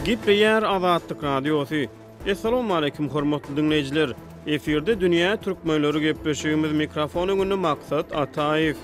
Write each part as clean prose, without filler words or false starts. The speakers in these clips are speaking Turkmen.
Gepleýär Azatlyk Radiosy. Assalamualaikum hormatly diňleýjiler. Efirde dünýä türkmenleri gepleşigimiz mikrofon öňünde Maksat Ataýew.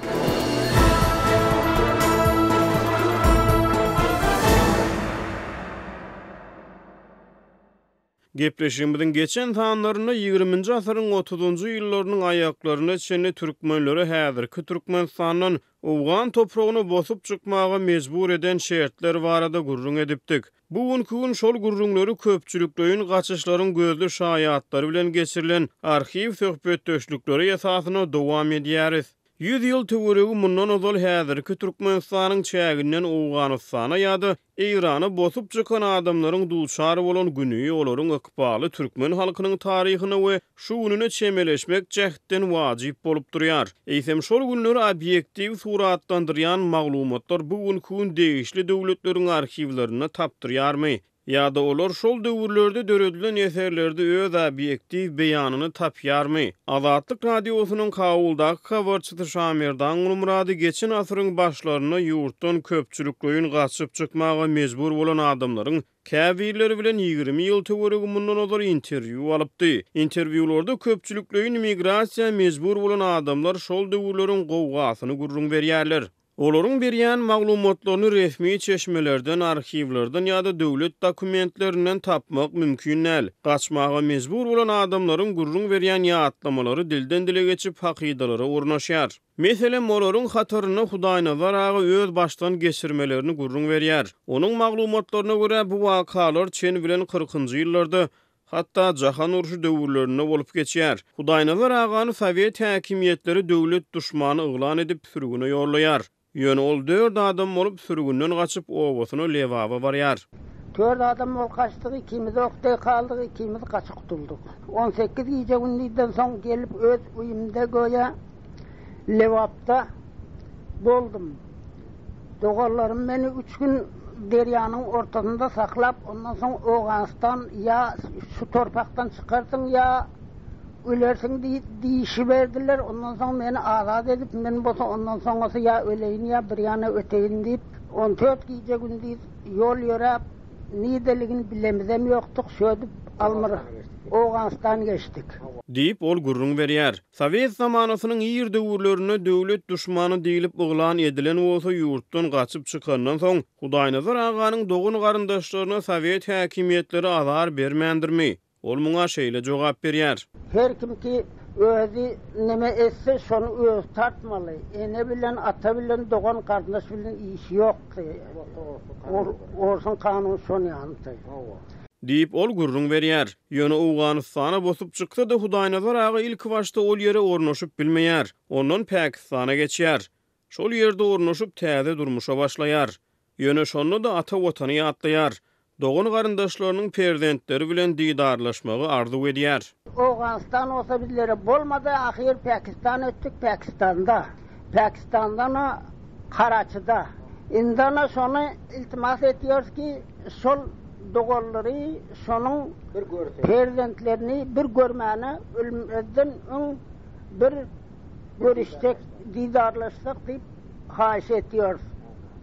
Gepleşigimiziň geçen sanlarynda ýigriminji asyryň otuzynjy ýyllarynyň aýaklaryna çenli türkmenleri häzirki Türkmenistandan owgan topragyna bosup çykmaga mejbur eden şertler barada gürrüň edipdik. Bu günki gün şol gürrüňleri köpçülikleýin gaçyşlaryň gözli şaýatlary bilen geçirilen arhiw söhbetdeşlikleri esasynda dowam edýäris. Ýüz ýyl töweregi mundan ozal häzirki Türkmenistanyň çäginden Owganystana ýa-da Eýrana bosup çykan adamlaryň duçar bolan güni, olaryň ykbaly türkmen halkynyň taryhyna we şu gününe çemeleşmek jähtden wajyp bolup durýar. Eýsem, şol günleri obýektiw suratlandyrýan maglumatlar bu günki gün degişli döwletleriň arhiwlerinde tapdyrýarmy? Ýa-da olar şol döwürlerde döredilen eserlerde öz obýektiw beýanyny tapýarmy? Azatlyk Radiosynyň Kabuldaky habarçysy Şamerdan Gulmyrady geçen asyryň başlarynda ýurtdan köpçülikleýin gaçyp çykmaga mejbur bolan adamlaryň käbirleri bilen 20 ýyl töweregi mundan ozal interwýu alypdy. Interwýularda köpçülikleýin migrasiýa mejbur bolan adamlar şol döwürleriň gowgasyny gürrüň berýärler. Olaryň berýän maglumatlaryny resmi çeşmelerden, arhiwlerden ýa-da döwlet dokumentlerinden tapmak mümkin däl. Gaçmaga mejbur bolan adamlaryň gürrüň berýän ýatlamalary dilden-dile geçip, hakydalara ornaşýar. Meselem, olaryň hatarynda Hudaýnazar aga öz başdan geçirmelerini gürrüň berýär. Onuň maglumatlaryna görä, bu wakalar çen bilen kyrkynjy ýyllarda Hatda jahan urşy döwürlerinde bolup geçýär. Hudaýnazar agany sowet häkimiýetleri döwlet duşmany yglan edip, sürgüne ýollaýar. Ýöne ol dört adam bolup, sürgünden gaçyp, obasyna Lebaba barýar. Dört adam bolup gaçdyk, ikimiz okdeý galdyk, ikimiz gaçyp gutuldyk. On sekiz gije-gündizden soň gelip öz öýümde göýä Lebapda boldum. Doganlarym meni üç gün derýanyň ortasynda saklap, ondan soň Owganystan ýa şu torpakdan çykarsyň ýa ölersiň diýişiberdiler. Ondan soň meni azat edip, men bolsa ondan soňrasy ýa öleýin ýa bir ýana öteýin diýip, on dört gije-gündiz ýol ýöräp, niredeligini bilemizem ýokduk, şödüp Almyr, Owganystan geçdik. Diýip, ol gürrüň berýär. Sowet zamanasynyň ir döwürlerinde döwlet duşmany diýlip yglan edilen bolsa ýurtdan gaçyp çykandan soň Hudaýnazar aganyň dogan-garyndaşlaryna sowet häkimiýetleri azar bermändirmi? Ol muňa şeýle jogap berýär. Her kimki özi neme etse şony özi tartmaly. Ene bilen ata bilen dogan garyndaş bilen işi ýokdy. Orsuň kanuny şon ýalydy. Diýip, ol gürrüň berýär. Ýöne Owganystana bosup çyksa-da, Hudaýnazar aga ilkibaşda ol ýere ornaşyp bilmeýär. Ondan Pakistana geçýär. Şol ýerde ornaşyp, täze durmuşa başlaýar. Ýöne şonda-da ata Watany ýatlaýar. Dogan-garyndaşlarynyň perzentleri bilen didarlaşmagy arzuw edýär. Owganystan bolsa bizlere bolmady, ahyr Pakistan ötdük, Pakistanda. Pakistandan-a Karaçyda. Indi-ana şony iltimas etýäris ki, şol doganlary, şonuň perzentlerini bir görmäne ölmezden öň bir görüşsek, didarlaşsak diýip haýyş etýäris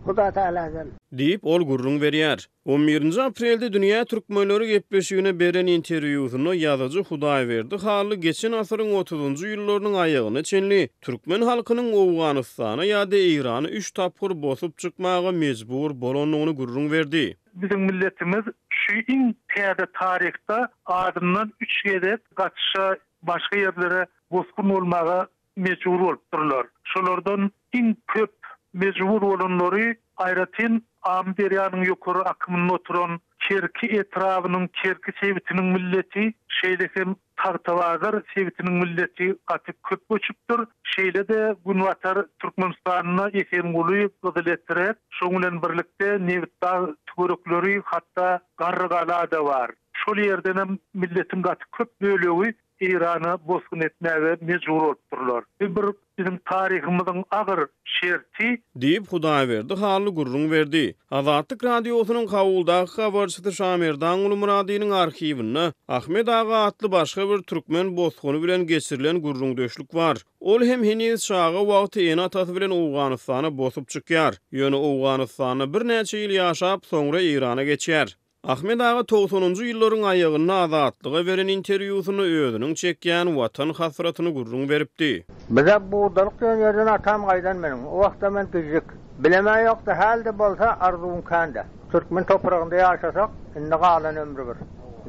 Hudatagaladan. Diýip, ol gürrüň berýär. On birinji aprelde Dünýä türkmenleri gepleşigine beren interwýusynda ýazyjy Hudaýberdi Hally geçen asyryň otuzynjy ýyllarynyň aýagyna çenli türkmen halkynyň Owganystana ýa-da Eýrana üç tapgyr bosup çykmaga mejbur bolandygyny gürrüň berdi. Biziň milletimiz şu iň täze taryhda azyndan üç gezek gaçyşa, başga ýerlere bosgun bolmaga mejbur bolupdyrlar. Şolardan iň köp mejbur bolanlary aýratyn Amyderýanyň ýokary akymynda oturan Kerki etrabynyň Kerki sebitiniň milleti, şeýle hem Tagtabazar sebitiniň milleti gaty köp göçüpdir. Şeýle-de Günbatar Türkmenistanda Esenguly, Gyzyletrek, şoň bilen birlikde Nebitdag töwerekleri, hatda Garrygala-da bar. Şol ýerdenem milletiň gaty köp bölegi Eýrana bosgun etmäge mejbur bolupdyrlar. Bu bir biziň taryhymyzyň agyr şerti. Diýip, Hudaýberdi Hally gürrüň berdi. Azatlyk Radiosynyň Kabuldaky habarçysy Şamerdan Gulmyradynyň arhiwinde Ahmet aga atly başga bir türkmen bosguny bilen geçirilen gürrüňdeşlik bar. Ol hem heniz çaga wagty ene-atasy bilen Owganystana bosup çykýar. Ýöne Owganystanda birnäçe ýyl ýaşap, soňra Eýrana geçýär. Ahmet aga togsanynjy ýyllaryň aýagynda Azatlyga beren interwýusynda özüniň çekýän Watan hasratyny gürrüň beripdi. Bize Burdalyk diýen ýerden atam gaýdan meniň. O wagtda men kiçijik. Bilemä ýokdy, häli-de bolsa arzuwym kän-dä. Türkmen topragynda ýaşasak, indi galan ömri bir.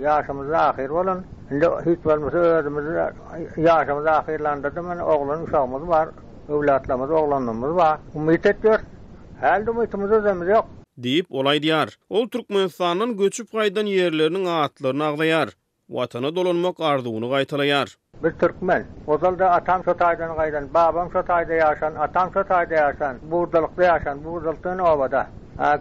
Ýaşymyzda ahyr bolan. Indi hiç bolmasa özümiz ýaşymyz ahyrlanda-da mana oglan uşagymyz bar, öwlatlarymyz, oglanlarymyz bar. Umyt etýäris. Häli-de umytymyzy üzemiz ýok. Diýip, ol aýdýar. Ol Türkmenistandan göçüp gaýdan ýerleriniň atlaryny agzaýar. Watana dolanmak arzuwyny gaýtalaýar. Biz türkmen. Ozal-da atam şo taýdan gaýdan, babam şo taýda ýaşan, atam şo taýda ýaşan, Burdalykda ýaşan, Burdalyk diýen obada.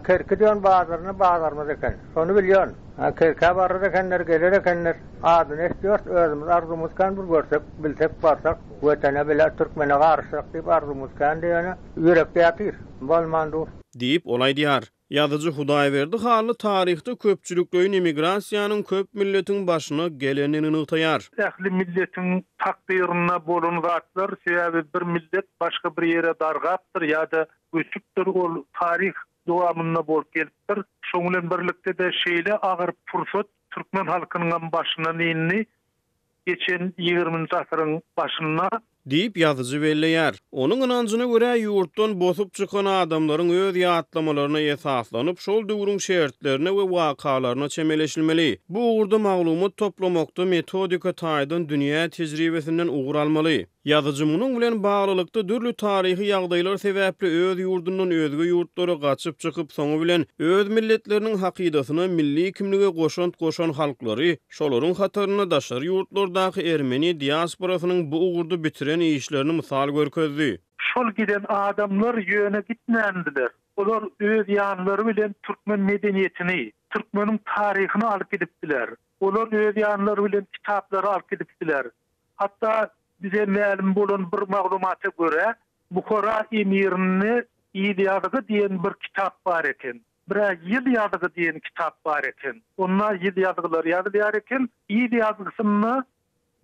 Kerki diýen bazaryny bazarymyz eken. Şony bilýän. Kerkä barar ekenler, geler ekenler. Adyny eşidýäris, özümiz arzuwymyz kän bir görsek, bilsek, barsak, Wetana bile türkmene garyşsak diýip arzuwymyz kändi ýöne ýürekde ýatyr. Bolman dur. Diýip, ol aýdýar. Ýazyjy Hudaýberdi Hally taryhda köpçülikleýin emigrasiýanyň köp milletiň başyna gelendigini nygtaýar. Ähli milletiň takdyrynda bolan zatlar, sebäbi bir millet başga bir ýere dargapdyr ýa-da göçüpdir, ol taryh dowamynda bolup gelipdir. Şoň bilen birlikde-de şeýle agyr pursat türkmen halkynyňam başyndan indi. Geçen ýigriminji asyryň başynda. Diýip, ýazyjy belleýär. Onuň ynanjyna görä, ýurtdan bosup çykan adamlaryň öz ýatlamalaryna esaslanyp, şol döwrüň şertlerine we wakalaryna çemeleşilmeli. Bu ugurda maglumat toplamakda metodika taýdan dünýä tejribesinden ugur almaly. Ýazyjy munuň bilen baglylykda dürli taryhy ýagdaýlar sebäpli öz ýurdundan özge ýurtlara gaçyp çykyp, soňy bilen öz milletleriniň hakydasyna, milli kimlige goşant goşan halklary, şolaryň hatarynda daşary ýurtlardaky ermeni diasporasynyň bu ugurda bitiren işlerini mysal görkezdi. Şol giden adamlar ýöne gitmändiler. Olar öz ýanlary bilen türkmen medeniýetini, türkmeniň taryhyny alyp gidipdiler. Olar öz ýanlary bilen kitaplary alyp gidipdiler. Hatda bize mälim bolan bir maglumata görä, Buhara emirinde Il ýazgy diýen bir kitap bar eken. Bir-ä Ýyl ýazgy diýen kitap bar eken. Onda ýyl ýazgylary ýazylýar eken. Il ýazgysynda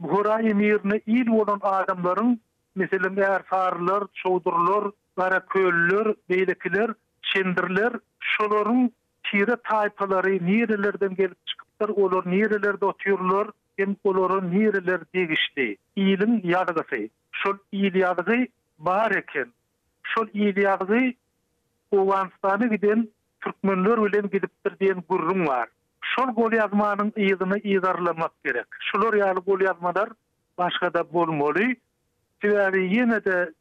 Buhara emirine il bolan adamlaryň, meselem, ärsarylar, çowdurlar, garaköller, beýlekiler, çendirler, şolaryň tire-taýpalary nirelerden gelip çykypdyr, olar nirelerde otyrlar, hem olara nireler degişli? Iliň ýazgysy. Şol il ýazgy bar eken. Şol il ýazgy Owganystana giden türkmenler bilen gidipdir diýen gürrüň bar. Şol golýazmanyň yzyny yzarlamak gerek. Şular ýaly golýazmalar başga-da bolmaly. Sebäbi ýene-de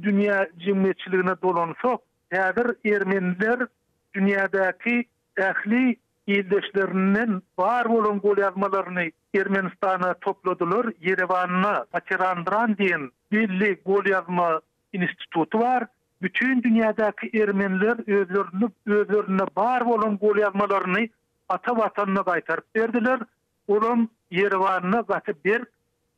dünýä jemgyýetçiligine dolansak, häzir ermeniler dünýädäki ähli ildeşlerinden bar bolan golýazmalaryny Ermenistana topladylar, Ýerewanda Materandran diýen belli golýazma instituty bar. Bütin dünýädäki ermeniler özlerinde özlerinde bar bolan golýazmalaryny ata watanyna gaýtaryp berdiler. Olam Ýerewanda gaty berk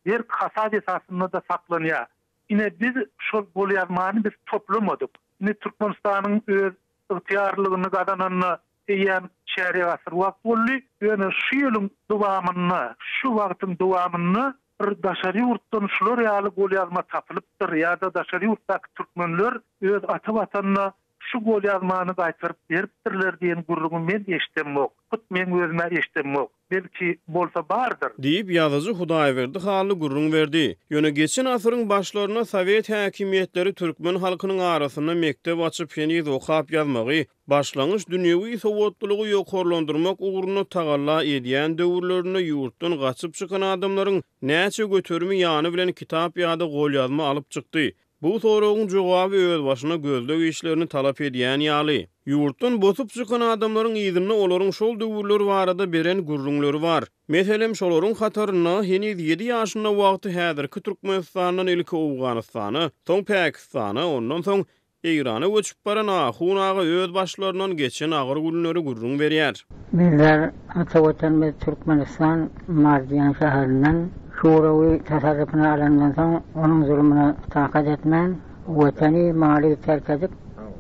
berk hasap esasynda-da saklanýar. Ine biz şol golýazmany biz toplamadyk. Indi Türkmenistanyň öz ygtyýarlylygyny gazananyna eýýäm çärýek asyr wagt boldy. Ýöne şu ýylyň dowamynda, şu wagtyň dowamynda bir daşary ýurtdan şular ýaly golýazma tapylypdyr ýa-da daşary ýurtdaky türkmenler öz ata watanyna şu golýazmany gaýtaryp beripdirler diýen gürrüňi men eşidemok. Hut meň özüm-ä eşidemok. Belki, bolsa bardyr. Diýip, ýazyjy Hudaýberdi Hally gürrüň berdi. Ýöne geçen asyryň başlarynda sowet häkimiýetleri türkmen halkynyň arasynda mekdep açyp, heniz okap ýazmagy, başlangyç dünýewi sowatlylygy ýokarlandyrmak ugrunda tagalla edýän döwürlerinde ýurtdan gaçyp çykan adamlaryň näçe göterimi ýany bilen kitap ýa-da golýazma alyp çykdy? Bu soragyň jogaby özbaşyna gözleg işlerini talap edýän ýaly. Ýurtdan bosup çykan adamlaryň yzynda olaryň şol döwürler barada beren gürrüňleri bar. Meselem, şolaryň hatarynda heniz ýedi ýaşynda wagty häzirki Türkmenistandan ilki Owganystana, soň Päkistana, ondan soň Eýrana göçüp baran Ahun aga öz başlaryndan geçen agyr günleri gürrüň berýär. Bizler ata Watanymyz Türkmenistan Margian şäherinden Şurawy tasarrufyna alandan soň onuň zulumyna takat etmän Watany, maly terk edip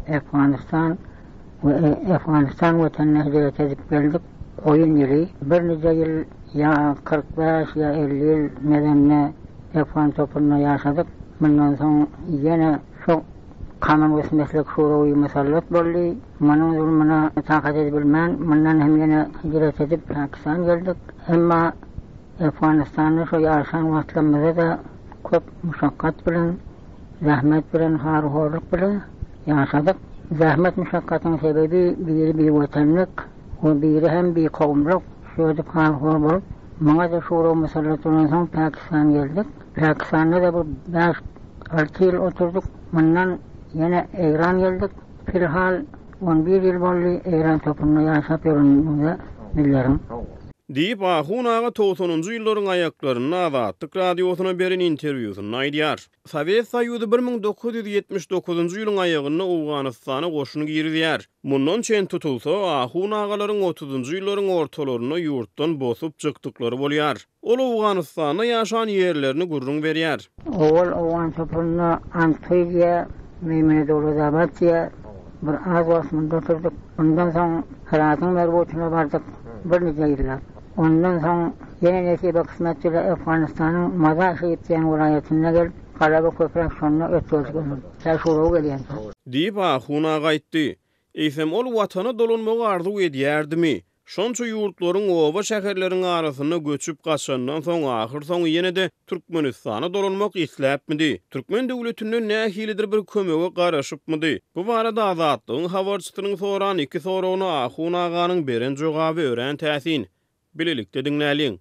Efganystan we Efganystan Watanyna hijret edip geldik. Goýun ýyly birnije ýyl ýa 45 ýa 50 ýyl mezende Efgan topragynda ýaşadyk. Mundan soň ýene şo. Kommunist meslek şurawy musallat boldy. Munuň zulmuna takat edibilmän, mundan hem ýene hijret edip Pakistan geldik. Emma Efganystanda şo ýaşan wagtlarymyzda-da köp muşakgat bilen, zähmet bilen, har-horluk bilen ýaşadyk. Zähmet-muşakgatyň sebebi biri biwetanlyk we biri hem bikowumlyk. Şeýdip har-hor bolup, muňa-da şurawy musallat bolansoň Pakistan geldik. Pakistanda-da bir bäş-alty ýyl oturdyk. Mundan ýene Eýran geldik. Filhal on bir ýyl boldy Eýran topunda ýaşap ýörenimize bizleriň. Diýip, Ahun aga togsanynjy ýyllaryň aýaklarynda Azatlyk Radiosyna beren interwýusynda aýdýar. Sowet Soýuzy 1979-njy ýylyň aýagynda Owganystana goşun girizýär. Mundan çen tutulsa, Ahun agalaryň otuzynjy ýyllaryň ortalarynda ýurtdan bosup çykdyklary bolýar. Ol Owganystanda ýaşan ýerlerini gürrüň berýär. Owal owgan topragynda Anthy diýýär, Meýmene Döwletabat diýýär. Bir az wagt munda oturduk. Ondan soň Hyratyň Merwutyna bardyk bir nije ýyllap. Ondan soň ýene nesibe kysmet bile Efganystanyň Mazar Şerif diýen welaýatynda gelip, galaba köpräk şonda ötkerdik ömür. Tä şurawy gelýänçä. Diýip, ahun aga aýtdy. Eýsem, ol Watana dolanmagy arzuw edýärdimi? Şonça ýurtlaryň, oba-şäherleriň arasynda göçüp gaçandan soň, ahyrsoňy ýene-de Türkmenistana dolanmak isläpmidi? Türkmen döwletinden nähilidir bir kömege garaşypmydy? Bu barada Azatlygyň habarçysynyň soran iki soragyna Ahun aganyň beren jogaby örän täsin. Bilelikde diňläliň.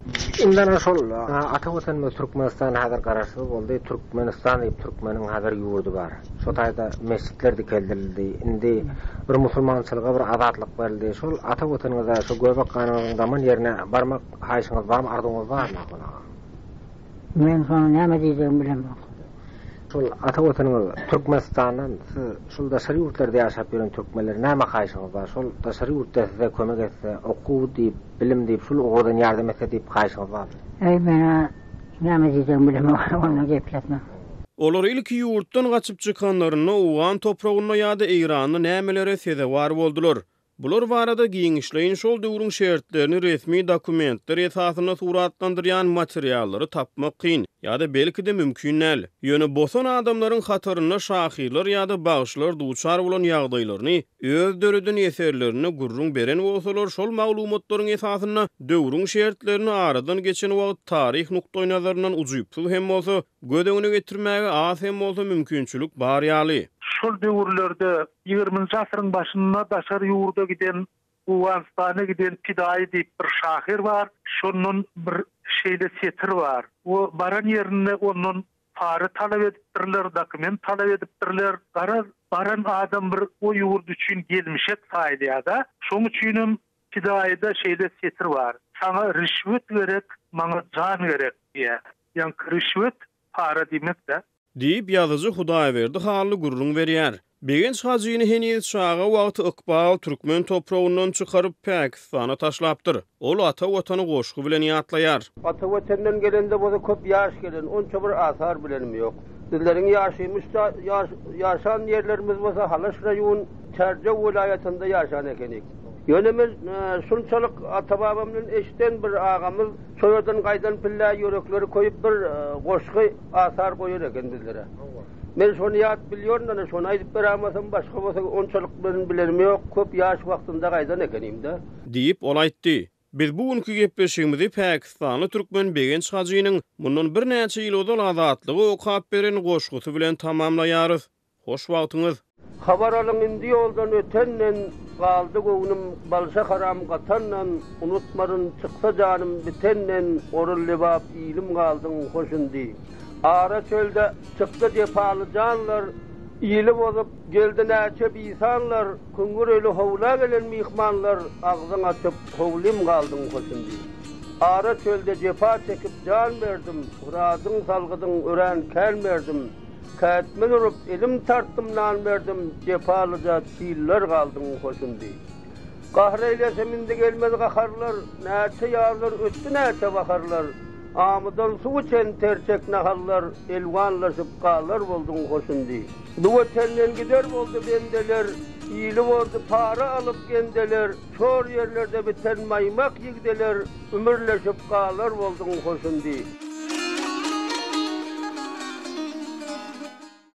Indi ana şol ata watanymyz Türkmenistan häzir garaşsyz boldy. Türkmenistan diýip türkmeniň häzir ýurdy bar. Şo taýda mesjitler dikeldildi. Indi bir musulmançylyga bir azatlyk berildi. Şol ata watanyňyza şo göbek ganyňyzyň daman ýerine barmak haýyşyňyz barmy arzuwyňyz barmy Ahun aga? Men şoňa näme diýjegimi bilemok. Şol ata watanyňyz Türkmenistandan siz şol daşary ýurtlarda ýaşap ýören türkmenlere näme haýyşyňyz bar? Şol daşary ýurtda size kömek etse, okuw diýip, bilim diýip, şul ugurdan ýardam etse diýip haýyşyňyz barmy? Eý men-ä näme diýjegimi bilemok, onda gepletme. Olar ilki ýurtdan gaçyp çykanlarynda owgan topragynda ýa-da Eýranda nämelere sezewar boldular? Bular barada giňişleýin şol döwrüň şertlerini resmi dokumentler esasynda suratlandyrýan materiallary tapmak kyn, ýa-da belki-de mümkin däl. Ýöne bosan adamlaryň hatarynda şahyrlar ýa-da bagşylar duçar bolan ýagdaýlaryny öz döreden eserlerinde gürrüň beren bolsalar, şol maglumatlaryň esasynda döwrüň şertlerini aradan geçen wagt taryh nukdaýnazaryndan ujypsyz hem bolsa, göz öňüne getirmäge az hem bolsa mümkinçilik bar ýaly. Şol döwürlerde Ýigriminji asyryň başynda daşary ýurda giden, Owganystana giden Pidaýy diýip bir şahyr bar. Şondan bir şeýle setir bar. O baran ýerinde ondan para talap edipdirler, dokument talap edipdirler. Garaz, baran adam bir o ýurt üçin gelmişek saýylýar-da. Şoň üçinem Pidaýyda şeýle setir bar. Saňa rişwet gerek, maňa jan gerek diýýär. Ýaňky rişwet para diýmek-dä. Diýip, ýazyjy Hudaýberdi Hally gürrüň berýär. Begenç Hajyny heniz çaga wagty ykbal türkmen topragyndan çykaryp, Päkistana taşlapdyr. Ol ata Watany goşgy bilen ýatlaýar. Ata Watandan gelende bolsa köp ýaş gelen, onça bir asar bilenim ýok. Bizleriň ýaşymyşda ýaşan ýerlerimiz bolsa Halaç raýon, Çärjew welaýatynda ýaşan ekenik. Ýöne men şunçalyk ata-babamdan eşiden bir agamyz şo ýerden gaýdan pillä ýürekleri köýüp bir goşgy Asar goýar eken bizlere. Men şony ýat bilýoryn ana şony aýdyp beräýmasam başga bolsa onçalyk men bilenim ýok köp ýaş wagtynda gaýdan ekenimdä. Diýip, ol aýtdy. Biz bu günki gepleşigimizi pakistanly türkmen Begenç Hajynyň mundan birnäçe ýyl ozal Azatlyga okap beren goşgusy bilen tamamlaýarys. Hoş wagtyňyz. Habar alyň indi ýoldan ötenden, Galdy göwnüm balşa haram gatandan, Unutmaryn çyksa janym bitenden, Orul Lebap ilim galdyň hoş indi. Ara çölde çykdy jepaly janlar, Ili bozup geldi näçe bisanlar, Küňňür öýli howla gelen myhmanlar, Agzyň açyp howlym galdyň hoş indi. Ara çölde jepa çekip jan berdim, Hyradyň salgydyň örän kän berdim. Kätmen urup, elim tartdym nan berdim, Jepalyja çiller galdyň hoş indi. Gahr eýlesem indi gelmez gaharlar, Näçe ýazlar ötdi näçe baharlar, Amydan suw içen terçek nahallar, Elwanlaşyp galar bolduň hoş indi. Bu wetenden gider boldy bendeler, Ili bozdy para alyp gendeler, Şor ýerlerde biten maýmak ýigdeler, Ümürleşip galar bolduň hoş indi.